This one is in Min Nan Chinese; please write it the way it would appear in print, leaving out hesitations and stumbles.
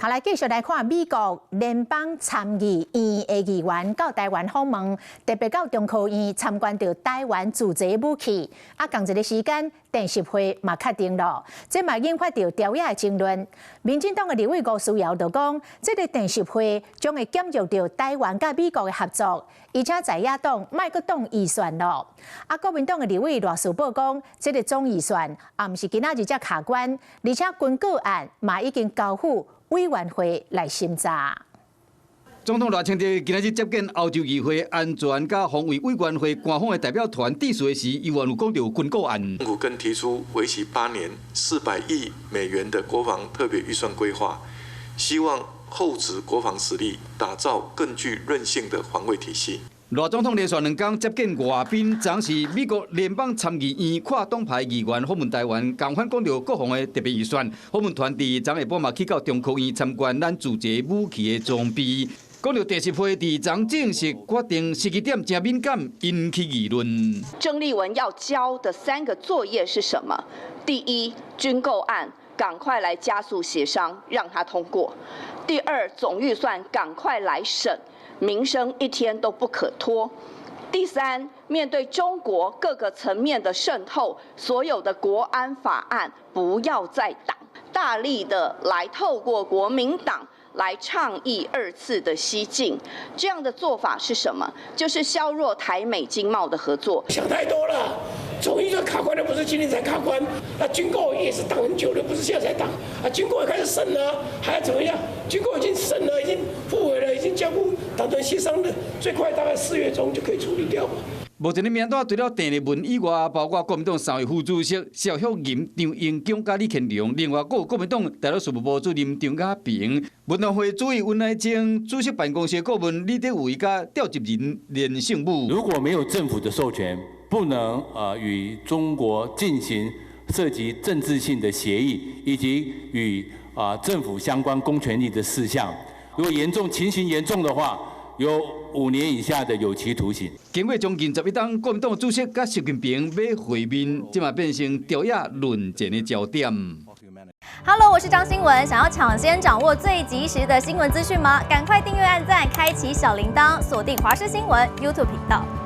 好，來繼續來看美國聯邦參議院的議員到台灣訪問，特別到中科院參觀著台灣自製武器。啊，仝一个時間，電習會嘛確定囉，這嘛引發著朝野的爭論。民進黨的立委吳思瑤就講，這个電習會將會減弱著台灣佮美國的合作，而且在野黨莫閣擋預算囉。啊，國民黨的立委賴士葆講，這个總預算也毋是今仔日才卡關，而且軍購案嘛已經交付委員會來審查。總統賴清德今仔日接見歐洲議會安全佮防衛委員會官方的代表團致辭時，伊有講著軍購案。政府更提出為期8年400億美元的國防特別預算規劃，希望厚植國防實力，打造更具韌性的防衛體系。賴總統連續兩工接見外賓，昨是美國聯邦參議院跨黨派議員訪問台灣，仝款講著國防的特別預算。訪問團佇昨下晡嘛去到中科院參觀咱自製武器的裝備。講著電習會佇昨正式決定時機點誠敏感，引起議論。鄭麗文要交的三個作業是什麼？第一，軍購案趕快來加速協商，讓它通過；第二，總預算趕快來審。民生一天都不可拖。第三，面對中國各個層面的滲透，所有的國安法案不要再擋，大力的來透過國民黨來倡議二次的西進，這樣的做法是什麼？就是削弱台美經貿的合作。想太多了，總預算卡關的不是今天才卡關，那軍購也是擋很久了，不是現在才擋。啊，軍購也開始審了，還要怎麼樣？軍購已經審了，已經復委了，已經交付黨團協商的，最快大概4月中就可以處理掉。目前的名單除了鄭麗文以外，包括國民黨三位副主席蕭旭吟、張英疆佮李乾龍，另外閣有國民黨大陸事務部主任張亞平、文傳會主委溫乃青、主席辦公室顧問李德維佮召集人連勝武。如果沒有政府的授權，不能與中國進行涉及政治性的協議，以及與政府相關公權力的事項。如果嚴重情形嚴重的話，有5年以下的有期徒刑。經過將近11冬，國民黨主席佮習近平欲會面，這嘛變成朝野論戰的焦點。 Hello，我是張新聞，想要搶先掌握最及時的新聞資訊嗎？趕快訂閱、按讚、開啟小鈴鐺，鎖定華視新聞 YouTube 頻道。